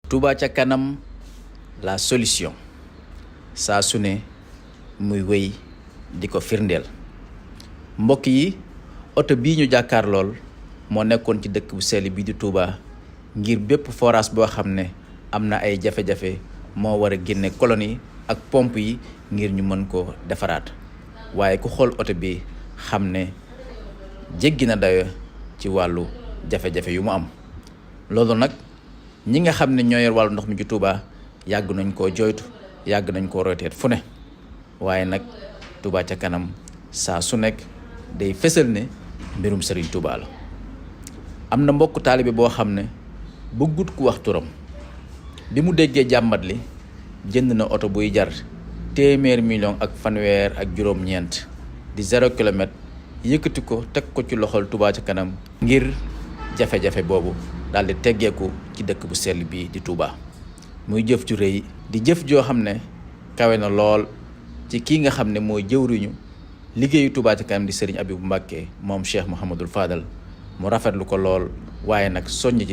Touba ca kanam la solution saa su ne muy wéy di ko firndeel mbokk yi oto bii ñu jàkkaar lool moo nekkoon ci dëkk bu sell bii di Touba ngir bépp forage boo xam ne am na ay jafe-jafe moo war a génne colonie ak pompe yi ngir ñu mën ko defaraat waaye ku xool oto bi xam ne jéggi na dayo ci wàllu jafe-jafe yu mu am loolu nag ñi nga xam ne ñoo yor wàllu ndox mi ci Touba yàgg nañ koo jooytu yàgg nañ koo royteet fu ne waaye nag Touba ca kanam saa su nekk day fësal ne mbirum Serigne Touba la am na mbokk taalibe boo xam ne bëggut ku wax turam bi mu déggee jàmbat li jënd na oto buy jar téeméer million ak fanweer ak juróom-ñeent di 0 kilomètre yëkkati ko teg ko ci loxol Touba ca kanam ngir jafe-jafe boobu daal di teggeeku ci dëkk bu sell bii di Touba muy jëf ju rëy di jëf joo xam ne kawe na lool ci kii nga xam ne mooy jëwriñu liggéeyu Touba ca kanam di Serigne Abibou Mbacké moom Cheikh Mouhamadul Fadal mu rafetlu ko lool waaye nag soññ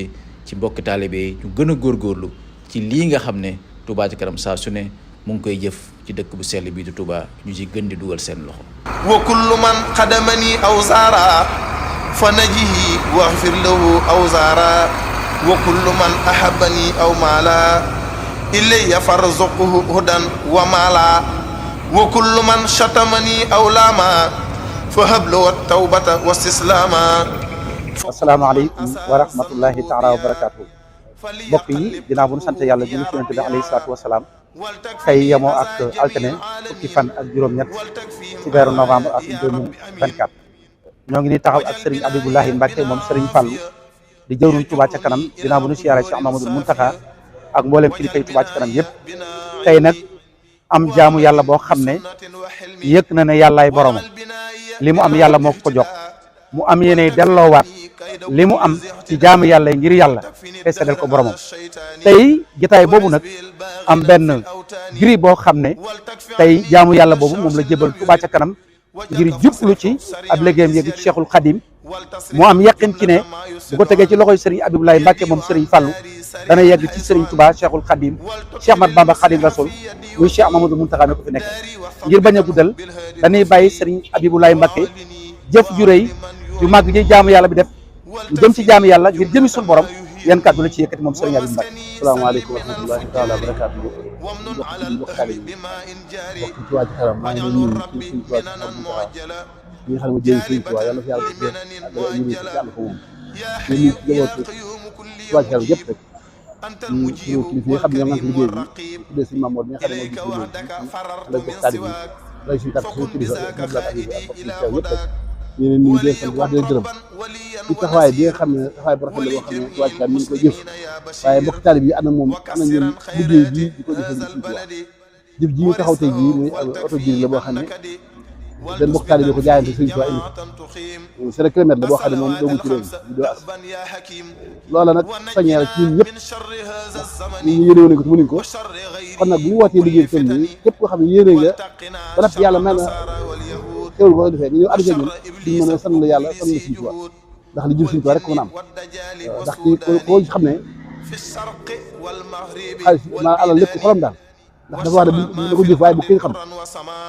ci mbokki taalibe yi ñu gën a góorgóorlu ci lii nga xam ne Touba ca kanam saa su ne mu ngi koy jëf ci dëkk bu sell bii di Touba ñu ci gën di dugal seen loxo. wa kullu man xadamani aw zaara fa najihi waxfir lahu aw zaara wa kullu man ahabani aw maala ilayya farzuqhu hudan wa maala wa kullu man shatamani aw laama fa hablu wat tawbata wa istislaama. asalaamaaleykum wa rahmatullahi taala wa barakaatu. mbokk yi ginnaaw bu ñu sant yàlla julli ci Yonent bi alayhi salaatu wa salaam tey yemoo ak altine fukki fan ak juróom-ñett ci weeru novembre ak 2024 ñoo ngi ni taxaw ak Serigne Abiboulahi Mbacké moom Serigne Fallou di jëwriñ Touba ca kanam ginnaaw bu ñu siyaare Cheikh Mamadou Mountakha ak mboolem kilifay Touba ca kanam yëpp tey nag am jaamu yàlla boo xam ne yëg na ne yàllaay boromam li mu am yàlla moo ko jox mu am yéene delloowaat li mu am ci jaamu yàlla yi ngir yàlla feesalal ko boromam tey jotaay boobu nag am benn gri boo xam ne tey jaamu yàlla boobu moom la jébal Touba ca kanam ngir jublu ci ab liggéeyam yegg ci Cheikhul Khadim mu am yaqin ci ne bu ko tegee ci loxoy Serigne Abiboulahi Mbacké moom Serigne Fallou dana yegg ci Serigne Touba Cheikhul Khadim Cheikh Ahmad Bamba Khadim Rasoul muy Cheikh Mamadou Mountakha ne ko fi nekk ngir bañ a guddal dañuy bàyyi Serigne Abiboulahi Mbacké jëf ju rëy yu màgg ji jaamu yàlla bi def ñu jëm ci jaamu yàlla ngir jëmi suñu borom yan kàddu la ci yëkkati moom Serigne Abibou Mbacké. asalaamaaleykum wa rahmatullahi taala wa barakaatu mbokk xale yi mbokk Touba ca kanam maa ngi leen nuyu ci suñu Touba ca kanam ñi nga xam ne jëriñ suñu Touba yàlla fi yàlla def ak ñu ci yàlla ko moom ñu ñu jabootu Touba ca kanam yëpp rek ñu suñu kilifa yi xam ne ñoo ngi liggéey bi tuddee suñu Mamour mi nga xam ne moo gis liggéey bi bokk taalibe bi lay suñu tàkk suñu kilifa ak Abibou ak bokk ci teew yëpp rek ñu leen nuyu dee sant wax dee gërëm ci taxawaay bi nga xam ne taxawaay bu rafet la boo xam ne Touba ca kanam ñu ngi koy jëf waaye mbokk taalibe yi ànd moom am na ñun liggéey bii di ko jëfal suñu Touba jëf ji ñu taxaw tey jii muy oto jiri la boo xam ne benn mbokk taalibe ko jaayante Sëriñ Touba indi ko 0 kilomètre la boo xam ne moom doogu ci réew mi doo as loola nag soññee la ci ñun ñëpp ñu yéene woon ko te mënuñ ko kon nag bu ñu wootee liggéey toll nii képp koo xam ne yéene nga ba nag yàlla mel na xéwal ko defee nga ñëw ànd ak ñun duñ mën a sant la yàlla sant la Sëriñ Touba ndax li jëm Sëriñ Touba rek ko mën a am ndax koo xam ne xaalis maa alal lépp xolam daal ndax dafa wax ne da ko jëf waaye bu kenn xam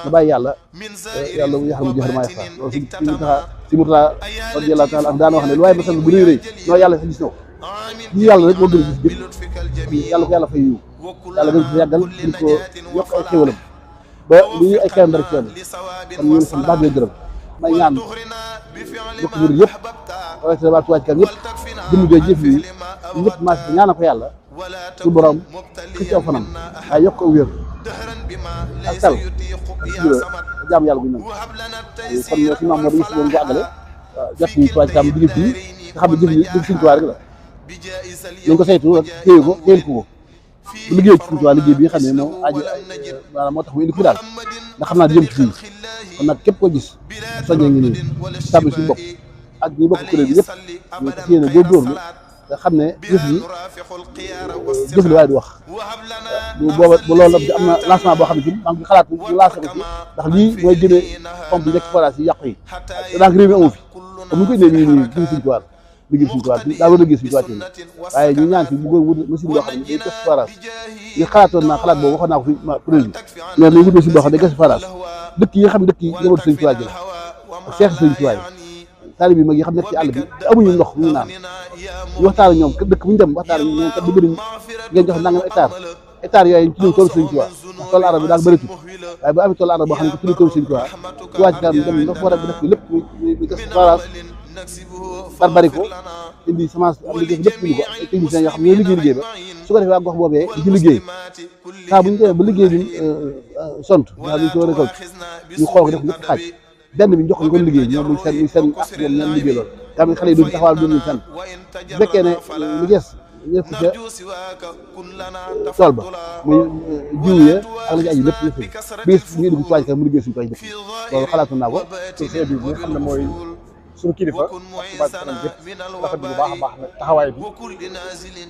na bàyyi yàlla yàlla mu yaxal mu jëfar maa yafa loolu si Murtala radiyallahu taala am daana wax ne lu waaye ma sant bu rëy rëy non yàlla sa gis na ko ñu yàlla rek moo gën a gis jëpp yàlla ko yàlla fay yiw yàlla gën ko yàggal gën ko yokk ay xéwalam ba lu ñuy ay xewam dara ci yoon kon ñu ngi sant baax di gërëm may ñaan bokk mbir yëpp rawatina waa Touba ca kanam yëpp jëmm jooju jëf yi ñëpp maas ñaana ko yàlla su borom xëcc aw fanam waaye yokk ko wér ak sal ak jaam yàlla bu ñu nangu kon ñoo si maam moo dañu si doon ko àggale jot ñu Touba ca kanam digg fii nga xam ne jëf yi dëgg Sëriñ Touba rek la nañ ko saytu téye ko téyel ko bu liggéey ci Sëriñ Touba liggéey bi nga xam ne moo aajo maanaam moo tax mu indi ko daal ndax xam naa di jëm ci fii kon nag képp ko gis soññee ngi nii tàbbi suñu bopp ak ñi bokk kuréel bi yëpp ñu ko yéene góorgóorlu nga xam ne jëf yi jëf la waaye du wax bu booba bu loolu am na lancement boo xam ne ci maa ngi xalaat ñu lancé ko ci ndax lii mooy jëmee pompe yi nekk forage yi yàqu yi te daanaka réew mi amu fi comme ñu ko indee nii nii gis Sëriñ Touba liggéey suñu tubaab daa war a liggéey suñu tubaab waaye ñu ñaan fi bu ko wut machine boo xam ne day gas forage yi xalaatoon naa xalaat boobu waxoon naa ko fi président mais nañ wut machine boo xam ne day gas forage dëkk yi nga xam ne dëkk yi njabootu suñu tubaab ji la seex suñu tubaab yi taalib yi mag yi xam nekk ci àll bi te amuñu ndox ñu naan ñu waxtaan ak ñoom dëkk bu ñu dem waxtaan ak ñoom kat bu bëri ngeen jox nangam hectare yooyu ci toolu Sëriñ Tuubaa ndax toolu arab bi daal bëritul waaye bu amee toolu arab boo xam ne ko tudd toolu Sëriñ Tuubaa Tuubaa ci kanam dem ndox war a def lépp muy gas forage bari ko indi semence am liggéey lépp indi ko ay techniciens yoo xam ne ñooy liggéey ba su ko defee waa gox boobee di ci liggéey saa bu ñu demee ba liggéey bi sont waa ñu ko récolte ñu xool ko def ñetti xaaj benn bi ñu jox ñu ko liggéey ñoom muy seen ak ñoom ñaan liggéey loolu nga xam ne xale yi duñ taxawal duñu fenn bu fekkee ne li des ñu def ca tool ba muy jiw ya ak la ci aju lépp ñu fi bis ñu dugg ci wàcc mu liggéey suñu koy dëkk loolu xalaatu naa ko ci sëñ bi nga xam ne mooy suñu kilifa ak Touba Ca Kanam yëpp rafet bu baax a baax nag taxawaay bi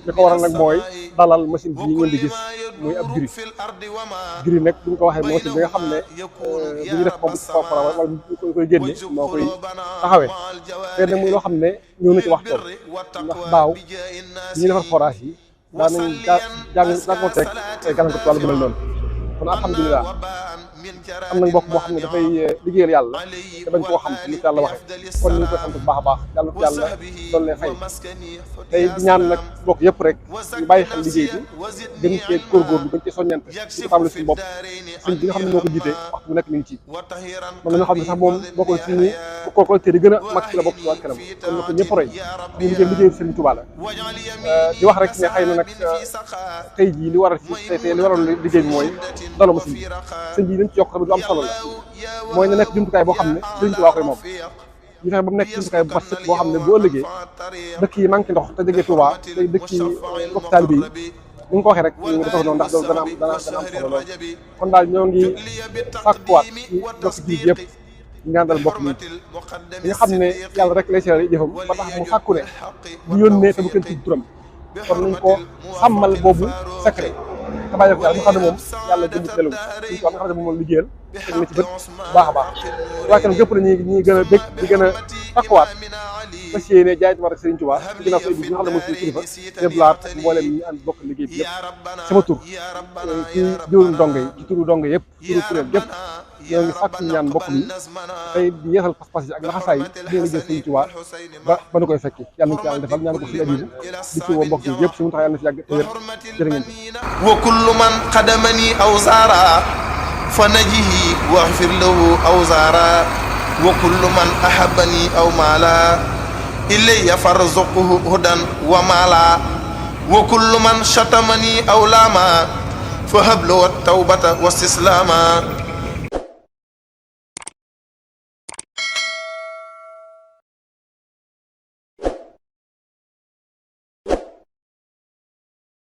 li ko waral nag mooy dalal machine bi ngeen di gis muy ab gris nag bu ñu ko waxee machine bi nga xam ne bu ñu def pompe wala ñu koy génne moo koy taxawee te nag muy loo xam ne ñëw na ci waxtoon ndax daaw ñuy defar forage yi daa nañ jàngoonteeg ay gàllankoor ci wàllu bu mel noonu kon alhamdulilah am na mbokk boo xam ne dafay liggéeyal yàlla te bañ koo xam ni ko yàlla waxee kon ñu ngi koy sant bu baax a baax yàlla ko yàlla doon lee fay tey di ñaan nag mbokk yëpp rek ñu bàyyi xel liggéey bi gën cee góorgóorlu gën cee soññante di ko tàmbali suñu bopp sëñ bi nga xam ne moo ko jiite waxtu bu nekk mi ngi ci man nañoo xam ne sax moom bokk na suñu collecteur yi gën a mag ci la bokk ci waa kanam kon na ko ñëpp roy ñu liggéey Sëriñ Tuubaa la di wax rek ne xëy na nag tey jii li waral tey li waral liggéey bi mooy dalo ma sëñ bi dañ ci yokk tamit lu am solo la mooy na nekk jumtukaay boo xam ne Sëriñ Tuubaa koy moom ñu fexe ba mu nekk jumtukaay bu mat sëkk boo xam ne bu ëllëgee dëkk yi manqué ndox te jege Touba te dëkk yi mbokk taalibe yi ni nga ko waxee rek ñu ngi def noonu ndax loolu dana am solo lool kon daal ñoo ngi sàkkuwaat ci mbokk ji yëpp ñu ñaanal mbokk mi nga xam ne yàlla rek lay seeral jëfam ba tax mu sàkku ne bu yónnee te bu kenn tudd turam kon nañ ko sàmmal boobu secret te bàyyi ko yàlla ñu xam ne moom yàlla jënd ci dellu suñu ko nga xam ne moom liggéeyal teg na ci bët baax a baax waa kanam gépp la ñuy gën a bég di gën a takkuwaat fas yéene jaay war ak Serigne Touba ci ginnaaw bi nga xam ne mooy suñu kilifa déblaat ak mboolem ñi ànd bokk liggéey bi yëpp sama tur ci jiwum dongo yi ci turu dongo yëpp turu kuréel gépp ñoo ngi sàkk ñaan mbokk mi tey di yeesal pas-pas yi ak laxasaay yi dina liggéey Serigne Touba ba nu koy fekki yàlla nañu ko yàlla defal ñaan ko suñu abibu di ci woo mbokk yi yëpp suñu tax yàlla na fi yàgg te wér jërë ngeen wa kullu man xadamani aw zaara fa najihi waxfir lahu aw zaara wa kullu man ahabani aw maala ilayya farzuqhu hudan wa maala wa kullu man shatamani aw laama fa hablu wa tawbata wa istislaama